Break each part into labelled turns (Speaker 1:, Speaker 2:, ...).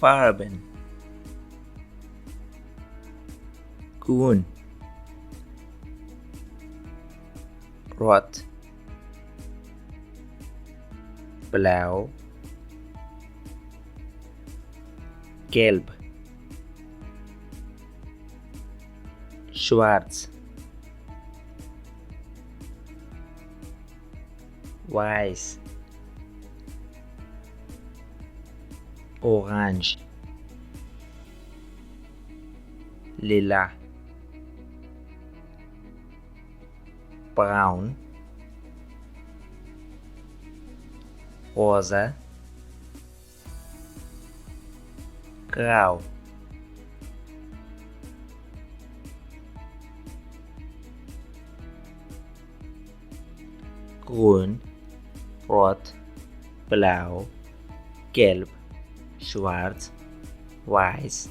Speaker 1: Farben. Grün. Rot. Blau. Gelb. Schwarz. Weiß. Orange. Lila. Braun. Rosa. Grau. Grün, Rot, Blau, Gelb, Schwarz, Weiß,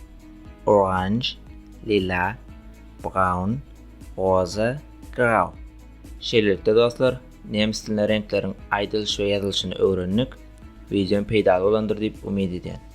Speaker 1: Orange, Lila, Braun, Rosa, Grau. Şeýlelikde dostlar, nemes dilinde reňkleriň aýdylyş we ýazylyşyny öwrendik. Wideom peýdaly bolandyr diýip umyt edýän.